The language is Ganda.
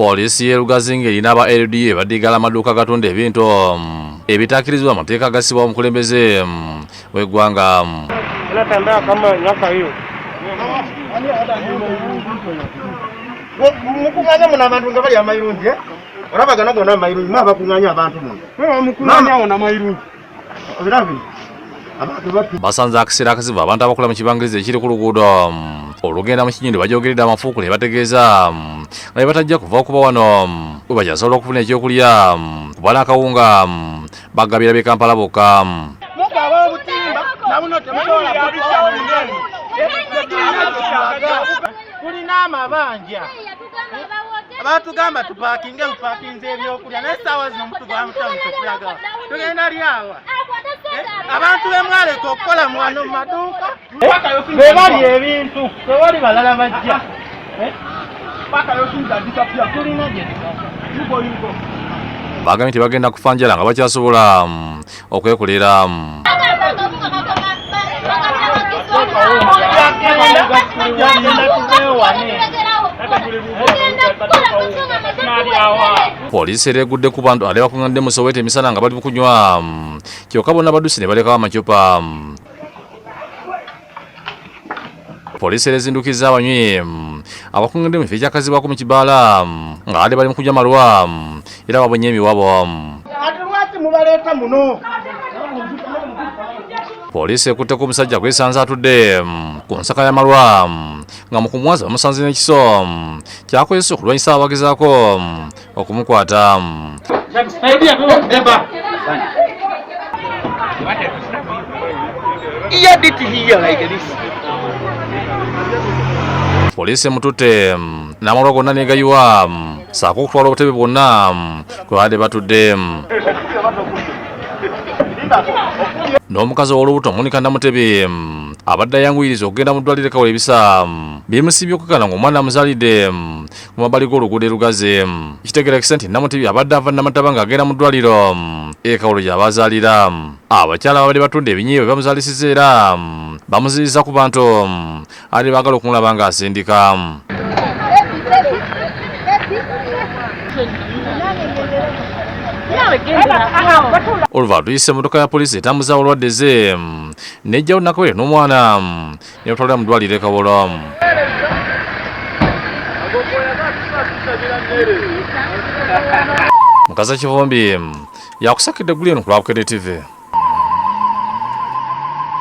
Poliisi y'e Lugazi ng'erina aba LDU badigala amaduuka agatunda ebintu ebitakkirizibwa amateeka agassibwawo omukulembeze w'eggwanga. Natembea kama miaka hiyo. Mukunganya muno abantu nga bali amayirungi, eh? Olaba gano gonna amayirungi, mwe abakunganya abantu muno. Mukuŋŋaanya wona mayirungi. Obiraba bino? Abantu batu Basanze akaseera akazibu abantu abakola mu kibangirizi ekiri ku luguudo olugenda mu Kinyundi bajogeredde amafuukule bategeeza nga bwe batajja kuva okuba wano we bakyasobola okufuna ekyokulya kuba n'akawunga bagabira b'e Kampala bokka. Mugaba obutimba nabuno temusobola kubisawulira. Tulina amabanja. Batugamba tupakinge, bupakinze ebyokulya, naye essaawa zino mutugwa mutamu tetulagawa. Tugenda lyawa. Abantu bemwaleka okukola mwano mu maduuka be bali ebintu, tewali balala bajja. Tulina gye Bagambye nti bagenda kufa njala nga bakyasobola okwekolera. Tugenda tuveewo wano. Poliisi era egudde ku bantu ate bakuŋŋanidde mu Soweto emisana nga bali mu kunywa, kyokka bonna badduse ne balekawo amacupa. Poliisi era ezindukizza abanywi abakuŋŋanidde mu kifo ekyakazibwako mu kibaala nga ate bali mu kunywa malwa era babonye emiwabo. Ate lwaki mubaleeta muno? Poliisi ekutteko omusajja gwesanze atudde ku nsaka y'amalwa nga mu kumwaza bamusanze n'ekiso kyakozesa okulwanyisa abagezaako okumukwata. Poliisi emututte n'amalwa gonna negayiwa ssaako okutwala obutebe bwonna kwe babadde batudde. N'omukazi ow'olubuto Monica Namutebi abadde ayanguyiriza okugenda mu ddwaliro e Kawolo ebisa bimusiibye okukakana ng'omwana amuzaalidde ku mabbali g'oluguudo e Lugazi. Kitegeerekese nti Namutebi abadde ava Namataba ng'agenda mu ddwaliro e Kawolo gy'aba azaalira. Abakyala ababadde batunda ebinyeebwa bamuzaalisiza era bamuziyizza ku bantu ate baagala okumulaba ng'asindika. Oluva luyise emmotoka ya poliisi etambuza abalwadde ze n'ejjawo Nakawere n'omwana ne batwalira mu ddwaliro e Kawolo. Mukaza Kivumbi yakusakidde eggulu eno ku lwa Bukedde TV.